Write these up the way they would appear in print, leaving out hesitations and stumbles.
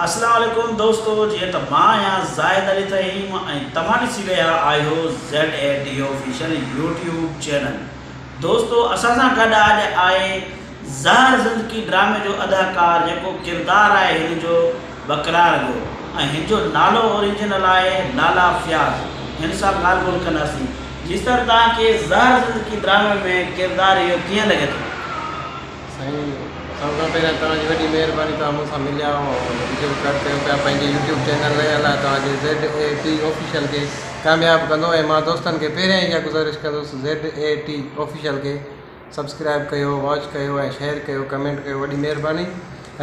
اسلام عليڪم دوستو جيئن ته مان آهيان زاهد علي ٿهيم ۽ توهان ڏسي رهيا آهيو Z A T official YouTube channel دوستو اسان سان گڏ اڄ آهي زهر زندگي ڊرامي جو اداڪار جيڪو ڪردار آهي هن جو ٻڪرار جو ۽ هن جو نالو اوريجنل آهي لالا فياض هن سان ڳالهه ٻولهه ڪنداسين جي سر توهان کي زهر زندگي ڊرامي ۾ ڪردار اهو ڪيئن لڳي ٿو. سائين سڀ کان پهريان توهان جي وڏي مهرباني توهان مون سان مليا ۽ وڊيو رڪارڊ ڪيو پيا پنهنجي يوٽيوب چينل لاء الله توهان جي زيڊ اي ٽي آفيشل کي ڪامياب ڪندو ۽ مان دوستن کي پهريان ئي اها گذارش ڪندس زيڊ اي ٽي آفيشل کي سبسڪرائب ڪيو واچ ڪيو ۽ شيئر ڪيو ڪمينٽ ڪيو وڏي مهرباني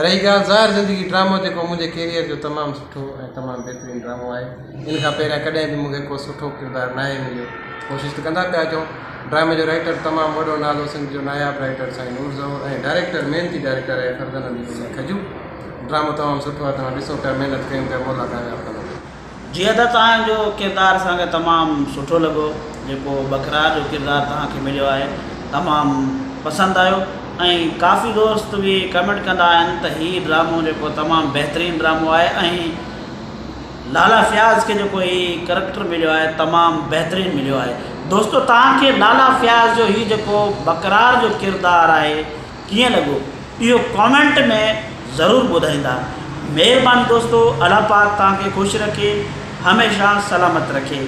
رهي ڳالهه زهر زندگي ڊرامو جيڪو منهنجي ڪيريئر جو تمام سٺو ۽ تمام بهترين ڊرامو آهي ان کان پهريان ڪڏهن به مون کي ڪو سٺو ڪردار ناهي مليو ڪوشش ته ڪندا پيا اچون ڊرامي جو رائيٽر تمام وڏو نالو سنڌ جو ناياب رائيٽر سائين نور زئور ۽ ڊائريڪٽر محنتي ڊائريڪٽر آهي فرزند علي حسين کجو ڊرامو تمام سٺو آهي توهان ڏسو پيا محنت ڪيون پيا مولا ڪامياب ڪندو. جي ادا توهان جو ڪردار اسان کي تمام سٺو لڳو جيڪو ٻڪرار جو ڪردار توهان کي مليو آهي تمام پسند آيو ۽ ڪافي دوست به ڪمينٽ ڪندا آهن ته هي ڊرامو جيڪو تمام بهترين ڊرامو آهي ۽ لالا فياض کي جيڪو هي ڪريڪٽر مليو آهي تمام بهترين مليو آهي دوستو توهان کي لالا فياض جو هي جيڪو ٻڪرار جو ڪردار آهي ڪيئن لڳو اهو ڪامينٽ ۾ ضرور ٻڌائيندا مهرباني دوستو الله پاڪ توهان کي خوش رکي هميشه سلامت رکي.